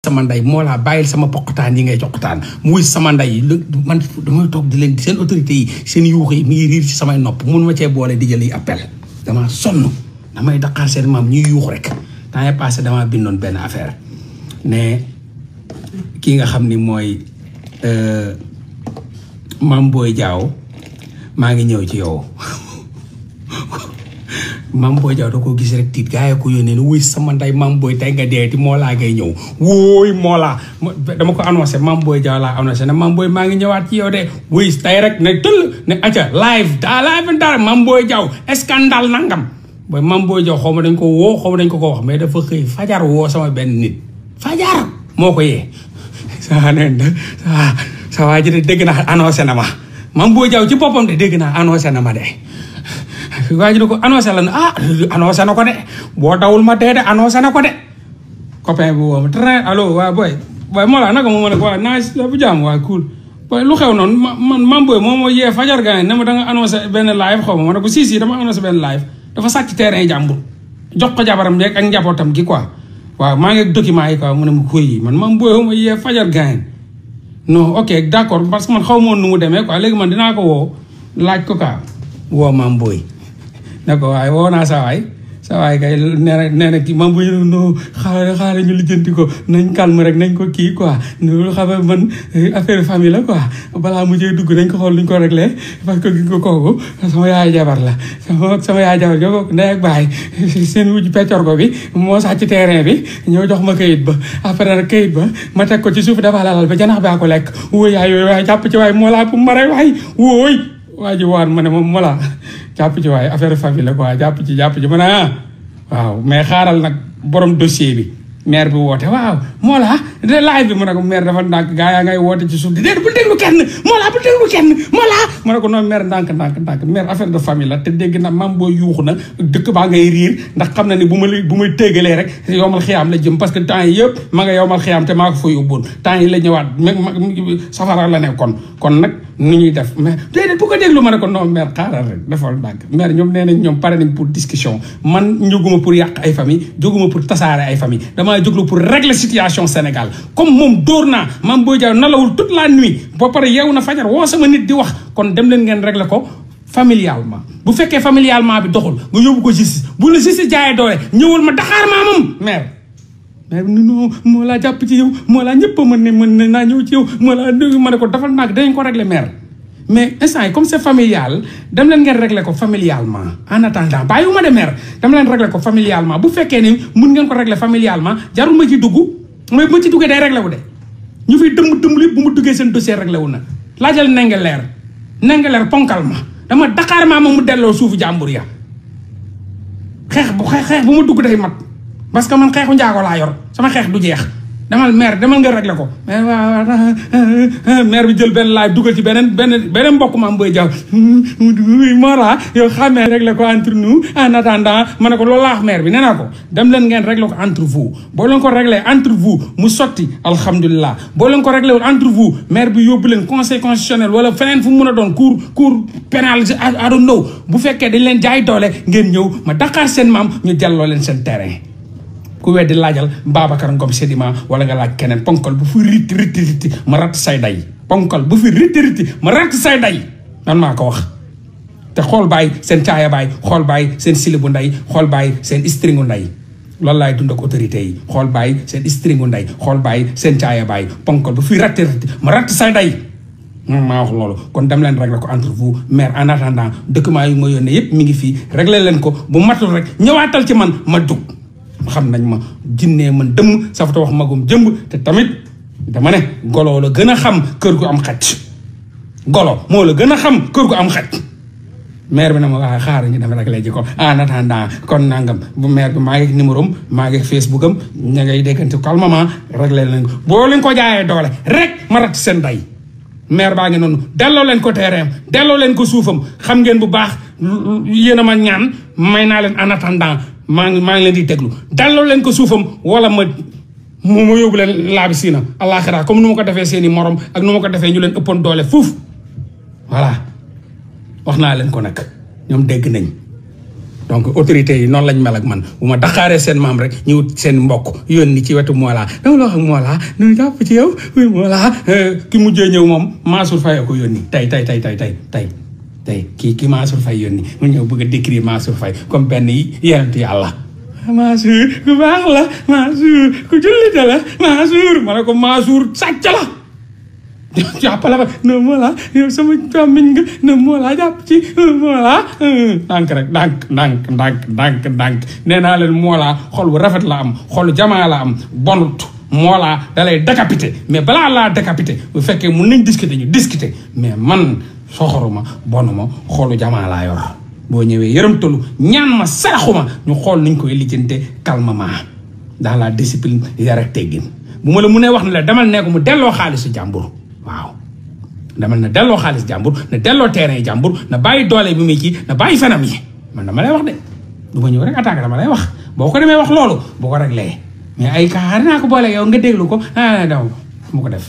sama nday moo laa bàyyil sama poqataan yi ngay joqataan muy sama nday man damay toog di leen seen autorité yi seen yuux yi mi ngi riir ci samay nopp mun ma cee boole di jël yi appel dama sonn damay daqaar seen maam ñuy yuux rek temps yii passé dama bindoon benn affaire ne kii nga xam ni mooy Mame Boye Diao maa ngi ñëw ci yow Mame Boye Diao da ko gis rek tiit gaa yi ko yónnee ne wuy sama nday Mame Boye tey nga deeti moo laa ngay ñëw wóoy moo laa dama ko annoncé Mame Boye Diao laa annoncé ne Mame Boye maa ngi ñëwaat ci yow de wuy tey rek ne tëll ne acca live dara Mame Boye Diao scandale nangam booy Mame Boye Diao xaw ma dañ ko woo xaw ma dañ ko wax mais dafa xëy fajar woo sama benn nit fajar moo ko yee sa neen sa waa ji de dégg naa annoncé na ma Mame Boye Diao ci boppam de dégg naa annoncé na ma de waa ji ne ko annoncé la na annoncé na ko de boo dawul ma dee de annoncé na ko de copain bi woo ma train allo waa boy moo laa naka moo ma ne ko waa nice bu jàmm waa cool boy lu xew noonu man Mame Boye moom moo yee fajar gaa ne ma da nga annoncé benn live xaw ma ne ko si dama annoncé benn live dafa sàcc terrain jàmbur jox ko jabaram yeeg ak njabootam gi quoi waaw maa ngi document yi quoi mu ne ma koy man Mame Boye ma yee fajar gaa non ok d'accord parce que man xaw ma woon nu mu demee quoi léegi man dinaa ko woo laaj ko quoi woo Mame Boye ne ko waaye woo naa sa waay kay nee na kii Mame Boye no xaaral ñu lijjanti ko nañ calme rek nañ ko kii quoi loolu xam nga man affaire famille la quoi balaa mu cee dugg nañ ko xool luñ ko réglé parce que gis nga kooku sama yaay jabar la sama yaay jabar jo ndey ak baay seen wujj peccorgo bi moo sàcc terrain bi ñëw jox ma kayit ba après nag kayit ba ma teg ko ci suuf dafa lalal ba janax baa ko lekk wóoy yaay yooyu waaye jàpp ci waay moo laa bu ma rey waay wóoy waa ji waan ma ne moom voilà jàpp ci waaye affaire famille la quoi jàpp ci ma ne waaw mais xaaral nag borom dossier bi maire bi woote waaw moo laa de live bi mu ne ko maire dafa ndànk gaa yaa ngay woote ci suuf di déet bu déglu kenn moo laa ma ne ko noonu maire ndànk maire affaire de famille la te dégg na Mame Boye yuuxu na dëkk baa ngay riir ndax xam na ni bu may téegalee rek yomal xiyaam la jëm parce que temps yi yëpp ma nga yomal xiyaam te maa ko fa yóbboon temps yi la ñëwaat safara la nekkoon kon nag nu ñuy def mais déedéet bu ko déglu ma ne ko non maire xaaral rek defal ndànk maire ñoom nee nañ ñoom pare nañ pour discussion man jóguma pour yàq ay famille jóguma pour tasaare ay famille damaa jóglu pour régler situation Sénégal comme moom dóor naa Mame Boye Diao nalawul toute la nuit ba pare yeewu na fajar woo sama nit di wax kon dem leen ngeen régler ko familialement bu fekkee familialement bi doxul nga yóbbu ko justice bu la justice jaayee doole ñëwal ma Dakar maamam maire non moo laa jàpp ci yow moo laa ñëpp mën naa ñëw ci yow moo laa ma ne ko dafal naag dañ ko régler maire mais instant yi comme c'est familial dem leen ngeen régler ko familialement en attendant bàyyiwuma de maire dem leen régler ko familialement bu fekkee ni mun ngeen ko régler familialement jarul ma ci dugg mais bu ma ci duggee day régler wu de ñu fiy dëmb lépp bu mu duggee seen dossier régler wu na laajal nengeleer ponkal ma dama Dakar maa mu delloo suufu jàmbur ya xeex bu ma dugg day mat parce que man xeexu njaago laa yor sama xeex du jeex demal nga régler ko mais waaw maire bi jël benn live dugal ci beneen mbokk Mame Boye Diao moo laa yow xamee régler ko entre nous en attendant ma ne ko loolu laa wax maire bi nee naa ko dem leen ngeen régler ko entre vous boo leen ko régler entre vous mu sotti alhamdulilah boo leen ko régler wul entre vous maire bi yóbbu leen conseil constitutionnel wala feneen fu mu mën a doon cour pénal I don't know bu fekkee dañ leen jaay doole ngeen ñëw ma Dakar seen maam ñu delloo leen seen terrain ku weddi laajal Babacar Ngom Sedima wala nga laaj keneen ponkal bu fi riti ma ratt say day ponkal bu fi riti ma ratt say day man maa ko wax te xool baay seen caaya baay xool baay seen silibu nday xool baay seen stringu nday loolu laay dund ak autorité yi xool baay seen stringu nday xool baay seen caaya baay ponkal bu fi riti ma ratt say day maa wax loolu kon dem leen régler ko entre vous maire en attendant document yu ma yónnee yëpp mi ngi fii régler leen ko bu matul rek ñëwaatal ci man ma dugg xam nañ ma jinnee man dëmm safata wax magum jëmb te tamit dama ne golo la gën a xam kër gu am xaj golo moo la gën a xam kër gu am xaj maire bi na ma waa xaar ñu dem rek léegi ko en attendant kon nangam bu maire bi maa ngi numéro am maa ngi Facebook am ña ngay déggante calmement réglé leen ko boo leen ko jaayee doole rek ma rat seen day maire baa ngi noonu delloo leen ko terrain delloo leen ko suufam xam ngeen bu baax yéen a ma ñaan may naa leen en attendant maa ngi leen di déglu delloo leen ko suufam wala ma yóbbu leen laabi siina àllaaxira comme nu ma ko defee seeni morom ak nu ma ko defee ñu leen ëppoon doole fuuf voilà wax naa leen ko nag ñoom dégg nañ donc autorités yi noonu lañ mel ak man bu ma daqaaree seen maam rek ñu wut seen mbokk yónni ci wetu Mollah dama la wax ak Mollah nu jàpp ci yow Mollah ki mujjee ñëw moom Mansour Faye ko yónni tey kii Mansour Faye yónni mu ñëw bëgg a décrire Mansour Faye comme benn yenent yàlla Mansour ku baax la Mansour ku jullite la Mansour ma ne ko Mansour sàcc la jàppale ba ne Mollah yow sama càmmiñ nga ne Mollah jàpp ci Mollah ndànk rek ndànk nee naa leen Mollah xol bu rafet la am xolu jamaa la am bonut Mollah da lay décapité mais balaa laa décapité bu fekkee mun nañ discuter ñu discuter mais man soxoruma bonuma xolu jamaa laa yor boo ñëwee yërëmtalu ñaan ma saraxuma ñu xool nuñ koy lijjante calmement dans la discipline yar ak teggin bu ma la mënee wax ne la demal nee ko mu delloo xaalisu jàmbur waaw demal na delloo xaalis jàmbur na delloo terrain jàmbur na bàyyi doole bi muy kii na bàyyi fenam yi man dama lay wax de du ma ñëw rek attaque dama lay wax boo ko demee wax loolu boo ko réglé mais ay kaar naa ko boole yow nga déglu ko daw du ma ko def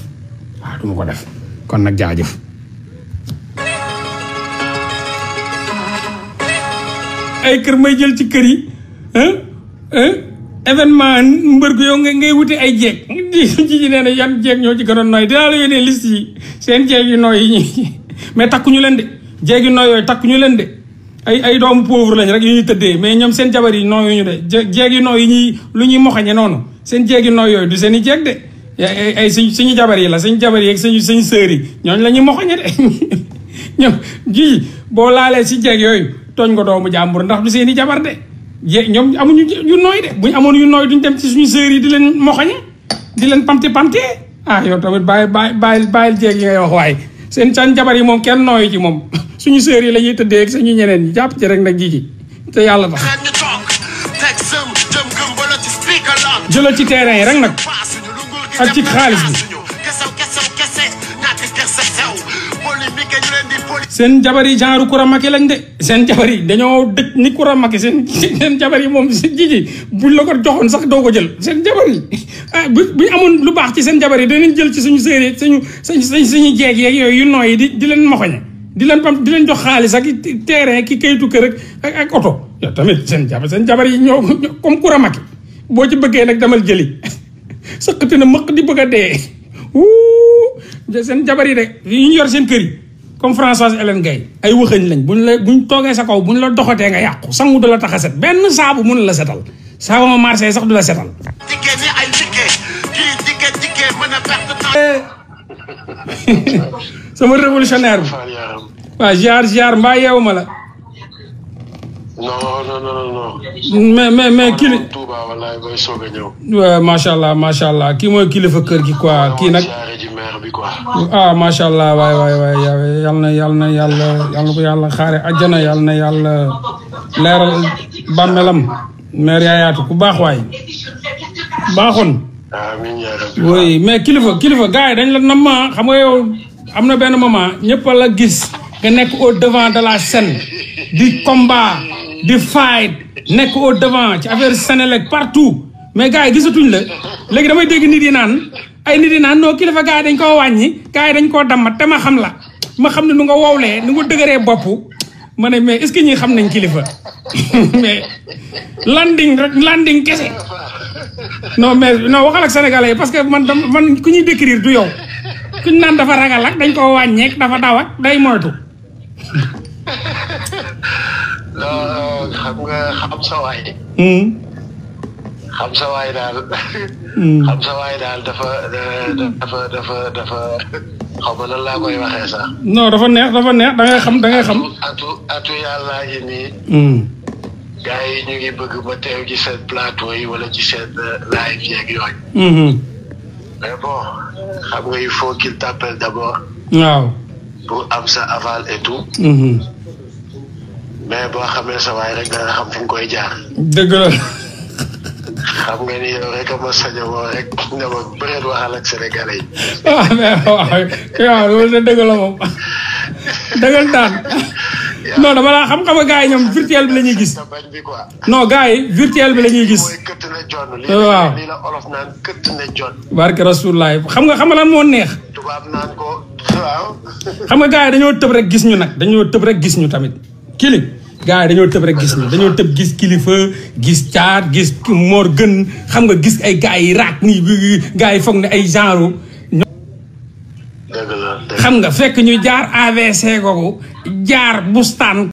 waaw du ma ko def kon nag jaajëf ay kër may jël ci kër yi événement mbër gu yow ngay wuti ay jeeg ji nee na yan jeeg ñoo ci gënoon nooy dinaa la yónnee liste yi seen jeeg yu nooy yi ñi mais takkuñu leen de jeeg yu nooy yooyu takkuñu leen de ay doomu pauvre lañ rek yu ñuy tëddee mais ñoom seen jabar yi nooyuñu de jeeg yu nooy yi ñuy lu ñuy moxañe noonu seen jeeg yu nooy yooyu du seen i jeeg de ay suñu jabar yi la suñu jabar yi ak suñu sœur yi ñooñu la ñuy moxañe de ñoom ji boo laalee si jeeg yooyu tooñ nga doomu jàmbur ndax du seen i jabar de ñoom amuñu yu nooy de buñ amoon yu nooy duñ dem ci suñu sœur yi di leen moxañe di leen pamte yow tamit bàyyil jeeg yi ngay wax waaye seen jabar yi moom kenn nooyu ci moom suñu sœur yi la ñuy tëddee ak suñu ñeneen ñi jàpp ci rek nag ji te yàlla tax jëlal ci terrain yi rek nag ak ci xaalis bi seen jabar yi genre Coura Macky lañ de seen jabar yi dañoo dëj ni Coura Macky seen jabar yi moom ji buñ la ko joxoon sax doo ko jël seen jabar yi buñ amoon lu baax ci seen jabar yi danañ jël ci suñu séeréer suñu jeeg yeeg yooyu yu nooy yi di leen moxoñe di leen jox xaalis ak terrain ki kayitu kër ak oto yow tamit seen jabar yi ñoo comme Coura Macky boo ci bëggee nag demal jëli sëqati na mëq di bëgg a dee seen jabar yi de yi ñu yor seen kër yi comme Françoise Hélène Gaye ay waxëñ lañ buñ toogee sa kaw buñ la doxatee nga yàqu sangu du la tax a set benn saabu mun la setal saabu ma marché sax du la setal sama révolutionnaire bi waaw ziar mbaa yeewu ma la non. mais kili Touba wallaay booy soog a ñëw. waaw macha allah kii mooy kilifa kër gi quoi kii nag. Macha allah waay yal na ko yàlla xaare àjjana yal na yàlla leeral bàmmeelam mère yaayaatu ku baax waay baaxoon. amiin yaa rabbi. oui mais kilifa gars yi dañ la nam xam nga yow am na benn moment ñëpp la gis nga nekk au devant de la scène di combat. di fight nekk au devant ci affaire Sénélec partout mais gars yi gisatuñ la léegi damay dégg nit yi naan noo kilifa gars yi dañ koo wàññi gars yi dañ koo dammat te ma xam ne nu nga wowlee nu nga dëgëree bopp ma ne mais est-ce que ñi xam nañ kilifa mais landing kese non waxal ak sénégalais yi parce que man ku ñuy décrire du yow kuñ naan dafa ragal ak dañ koo wàññeek dafa daw ak day moytu xam nga xam sa waay. xam sa waay daal. xam sa waay daal dafa xaw ma nan laa koy waxee sax. non dafa neex da ngay xam. atu yàlla ngi nii. gars yi ñu ngi bëgg ma teew ci seen plateau yi wala ci seen live yeeg yooyu. mais bon xam nga il faut qu'il t'appelle d'abord. waaw. pour am sa aval et tout. mais boo xamee sa waay rek danga xam fu mu koy jaar. dëgg la. xam nga ni yow rek a ma saño woo rek ne ma bëreet waxal ak sénégalais yi. mais waaw loolu de dëgg la moom dëggal daan. non dama laa xam nga gars yi ñoom virtuel bi la ñuy gis. non gars yi virtuel bi la ñuy gis. mooy këtt na jonn. waaw lii la olof naan këtt na jonn. barke Rasulullah xam nga lan moo neex. tubaab naan ko waaw. xam nga gars yi dañoo tëb rek gis ñu nag dañoo tëb rek gis ñu tamit. kili gars yi dañoo tëb rek gis ni dañoo tëb gis kilifa gis caat gis moor gën xam nga gis ay gars yi raak nii gars yi foog ne ay genre xam nga fekk ñu jaar AVC googu jaar bustaan